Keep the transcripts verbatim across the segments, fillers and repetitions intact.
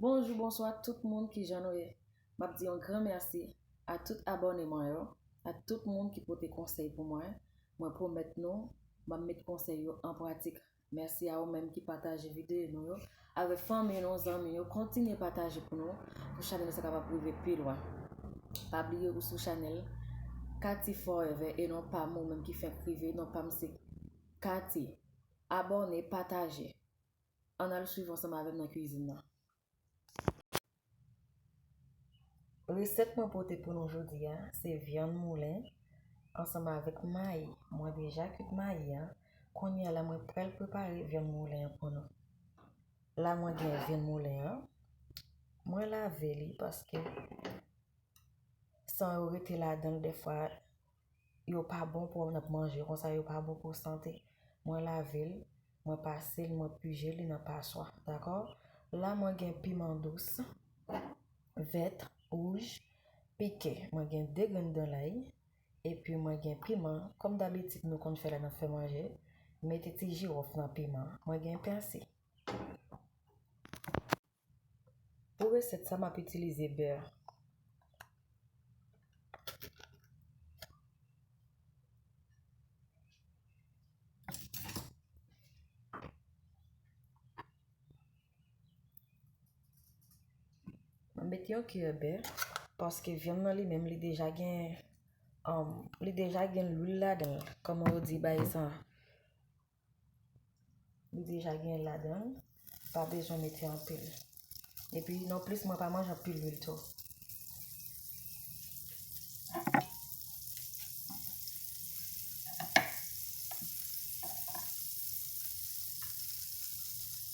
Bonjou, bonswa tout moun, kijan nou ye? M ap di yon gran mèsi a tout abòne mwen yo, a tout moun ki pote konsèy pou mwen. Mwen pwomèt nou, m ap met konsèy yo an pratik. Mèsi a ou menm ki pataje videyo nou yo avèk fanmi nou, zanmi yo. Kontinye pataje pou nou, pou chanèl sa kapab rive pi lwen. Pa bliye ou sou chanèl Cathy Forever e non pa m, ou menm ki fenk rive, non pa m se Cathy. Abòne, pataje. Ann al swiv ansanm avè m nan kwizin nan. Resèt mwen pote pou nou jodi a, se vyann moulen ansanm avèk mayi. Mwen deja kwit mayi a. Kounye a la, mwen pral prepare vyann moulen an pou nou. La, mwen gen vyann moulen an. Mwen lave li paske san yo rete ladan l, dèfwa, yo pa bon pou w nan manje, konsa yo pa bon pou sante. Mwen lave l, mwen pase l, mwen pije li nan paswa, dakò? La, mwen gen piman dous, vèt, wouj, pike. Mwen gen de grenn dan lay, epi mwen gen piman. Kòm dabitid nou konn fè lè n ap fè manje, mete ti jiwòf nan piman. Mwen gen pèsi. Pou resèt sa, m ap itilize bè. Mwen mete yon kiyè bè, paske vyann nan li menm, li deja gen, um, li deja gen lwil ladan l. Kòman yo di bagay sa? Li deja gen ladan l, pa bezwen mete anpil. Epi, nonplis, mwen pa manje anpil lwil tou.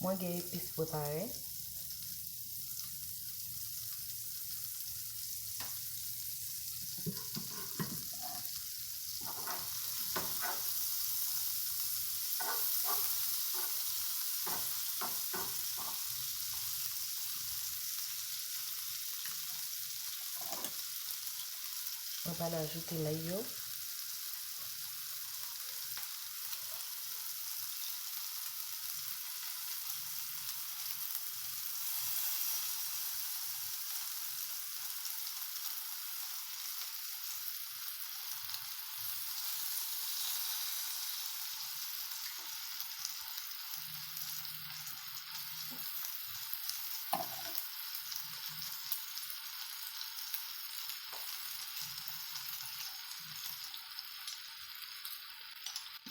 Mwen gen epis prepare. Mwen pral ajoute lay yo.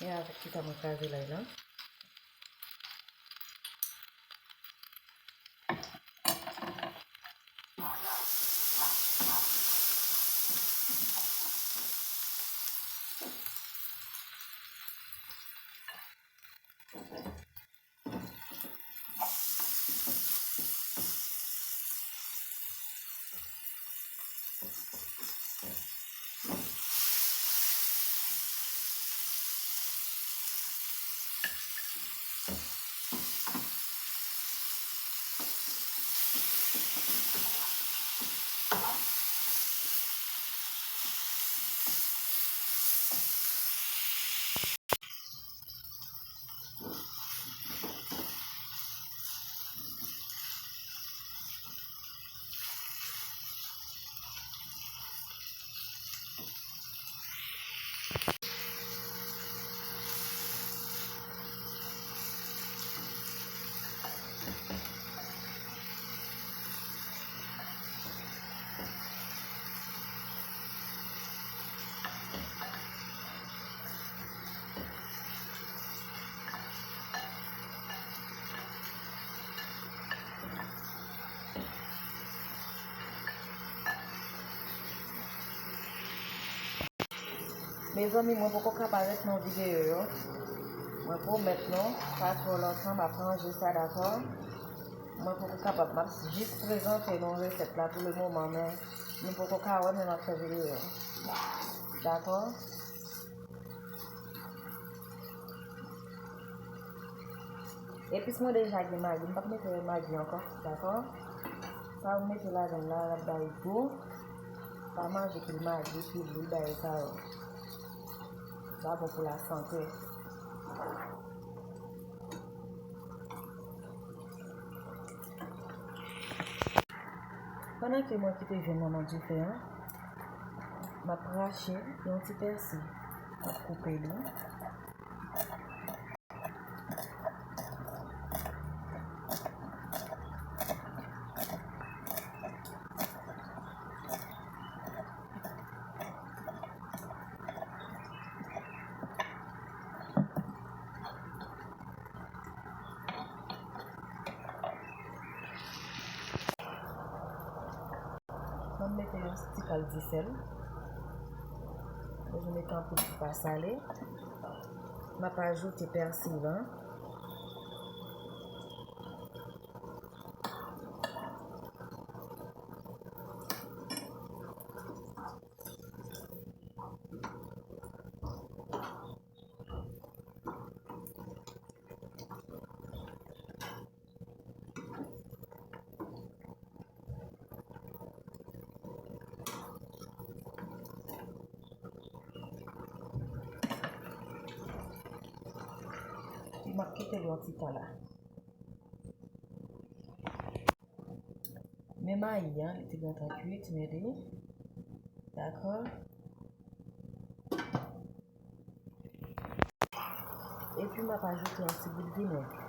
E avèk ki sa mwen kraze lay lan. Mezanmi, mwen poko ka parèt nan videyo yo. Mwen pwomèt nou, pa twò lontan, m ap ranje sa, dakò? Mwen poko kapab, m ap jis prezante nou resèt la pou le moman, men nou poko ka wè m lè m ap fè videyo. Dakò? Epis mwen deja gen magi, m p ap mete magi ankò, dakò? Sa ou mete ladan l la, l ap bay gou. Pa manje pil magi, pil lwil, bagay sa yo. Pa bon pou lasante. Pandan ke mwen kite vyann nan nan dife an, m ap rache yon ti pèsi. M ap koupe li. M ap mete yon ti kal disèl. Bezwen mete anpil pou pa sale. M ap ajoute pèsi lan. M ap kite l yon ti tan la. Men mayi an, li te gentan kwit, men li. Dakò. Epi m ap ajoute yon ti bout vinèg.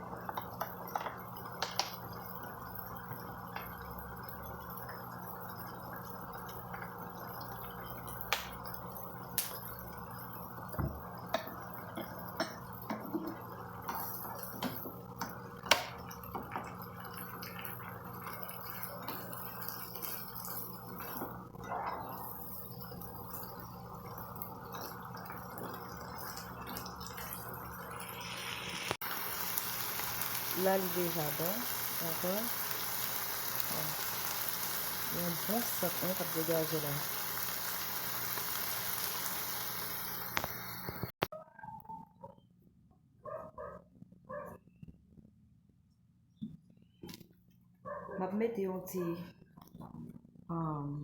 La, li deja bon, dakò? Yon bon sant, hein, k ap degaje la. M ap mete yon ti, um,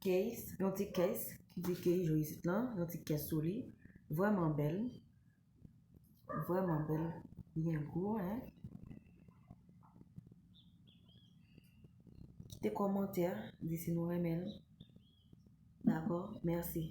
case, yon ti case, ki di ke jwe isit lan, yon ti case sou li. Vrèman bèl. Vrèman bèl. Byen gwo, hein. Kite kòmantè, di si nou renmen l. Dakò? Mèsi.